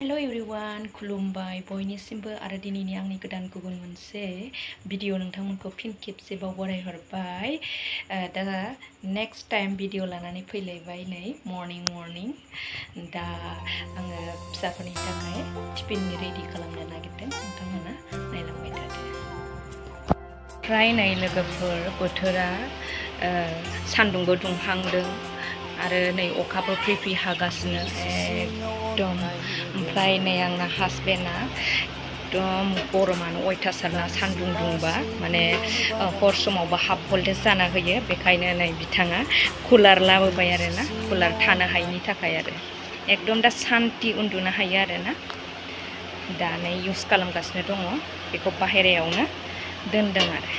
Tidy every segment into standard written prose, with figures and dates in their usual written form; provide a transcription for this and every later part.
Hello everyone, खुलुमबाय बयनिसिमबो आरो दिनैनि आंनि गोदान गुबुन मोनसे भिडिअ नोंथांमोनखौ फिन खेबसेबाव बरायहरबाय। दा नेक्स्ट टाइम भिडिअ लानानै फैलायबाय नै मर्निं दा आङो फिसाफोरनि थाखाय टिफिननि रेडि खालामनो नागिरदों। नोंथांमोना नायलांबाय थादो। फ्राय नै लोगोफोर बोथोरा सान्दुंबो दुंहांदों आरो नै अखाबो फ्रि फ्रि हागासिनो एकदम। ओमफ्राय नै आंना हासबेन्डआ एकदम गरमानो अयथासारना सान्दुं दुंबा माने हर समावबो हाफ भल्टेज जाना होयो। बेखायनो नै बिथाङा कुलार लाबोबाय आरोना, कुलार थानो हायिनि थाखाय आरो एकदम दा सान्थि उन्दुनो हायो आरोना। दा नै इउज खालामगासिनो दङ, बेखौ बाहेरायावनो दोनदों आरो।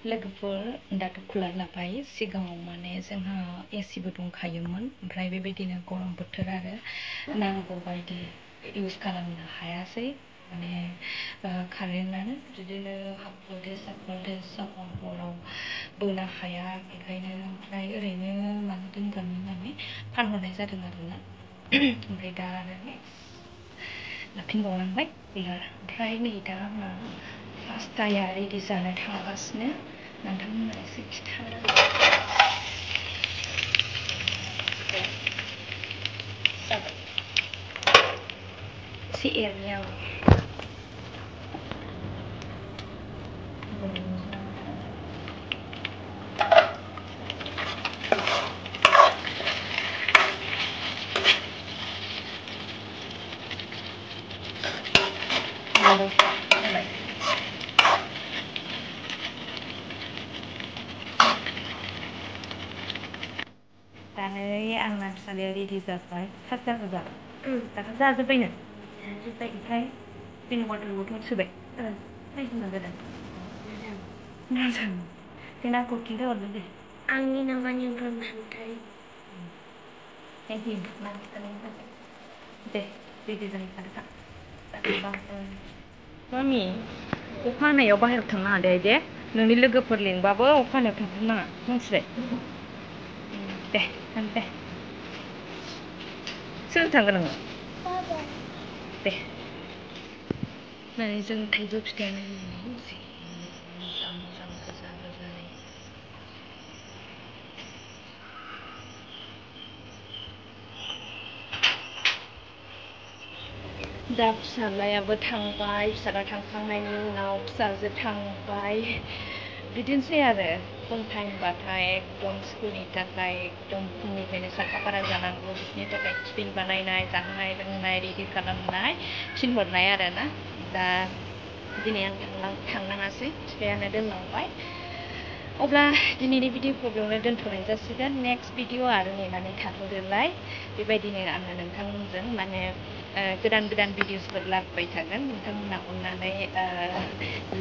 लोगोफोर दाथ' कुलार लाबाय, सिगाङाव माने जोंहा एसिबो दंखायोमोन। ओमफ्राय बेबायदिनो गरम बोथोर आरो नांगौ बायदि इउज खालामनो हायासै। माने कारेन्टआनो बिदिनो हाफ भल्टेज हराव बोनो हाया। बेखायनो ओमफ्राय ओरैनो मानो दोनगोन होननानै फानहरनाय जादों आरोना। ओमफ्राय दा आरो लाफिनबावनांबाय कुलार। ओमफ्राय नै दा आंना पास्ताया रेडि जानो थांगासिनो। नोंथांमोना एसे खिन्थानो एसे एरनि आं दा नै आंना फिसालाया रेडि जाबाय। फार्स्ट जाहोबाय दाथ' जाजोब्बायनो जाजोब्बाय। ओमफ्राय जोंनि वाटार बथल सोबाय प्राइजमा जादों जोंना आंखौ खिन्थाहरदो दे। आंनि नामानि बसुमतारी। थेंक इउ दे रेडि जाहैखादोखा। मामि अखा हानायाव बाहेरायाव थांनो नाङा दे। नोंनि लोगोफोर लिंबाबो अखा हानायाव थांनो नाङा, मिथिबाय? दे थां दे। सोर थांगोन नोङो? दे नै जों थाइजौ फिथाइयानो जि मोजां गोजा गोजानो। दा फिसालायाबो थांबाय, फिसाला थांखांनायनि उनाव फिसाजो थांबाय। बिदिनोसै आरो फुं टाइमबाथाय एकदम स्कुलनि थाखाय एकदम फुंनिफ्रायनो साखा-फारा जानांगौ। बिसोरनि थाखाय टिफिन बानायनाय, जाहोनाय लोंनाय रेडि खालामनाय, थिनहरनाय आरोना। दा दिनै आं थांनाङासै, बिफायानो दोनलांबाय। अब्ला दिनैनि भिडिअखौ बेयावनो दोनथ'नाय जासिगोन। नेक्स्ट भिडिअ आरो नेनानै थाथ'दोलाय। बेबायदिनो आङो नोंथांमोनजों माने गोदान भिडिअसफोर लाबोबाय थागोन। नोंथांमोना अननानै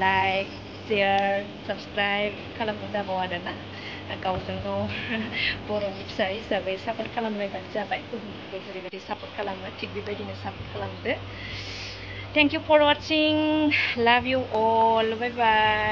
लाइक, शेयार, साबस्क्राइब खालामनो दाबाव आरोना। गावजों गाव बर'नि फिसा हिसाबै सापर्ट खालामलायबानो जाबाय। गुबुनफोरखौ जेरैबायदि सापर्ट खालामो थिग बेबायदिनो सापर्ट खालामदो। थेंक इउ फर वाचिं, लाभ इउ अल, बाय बाय।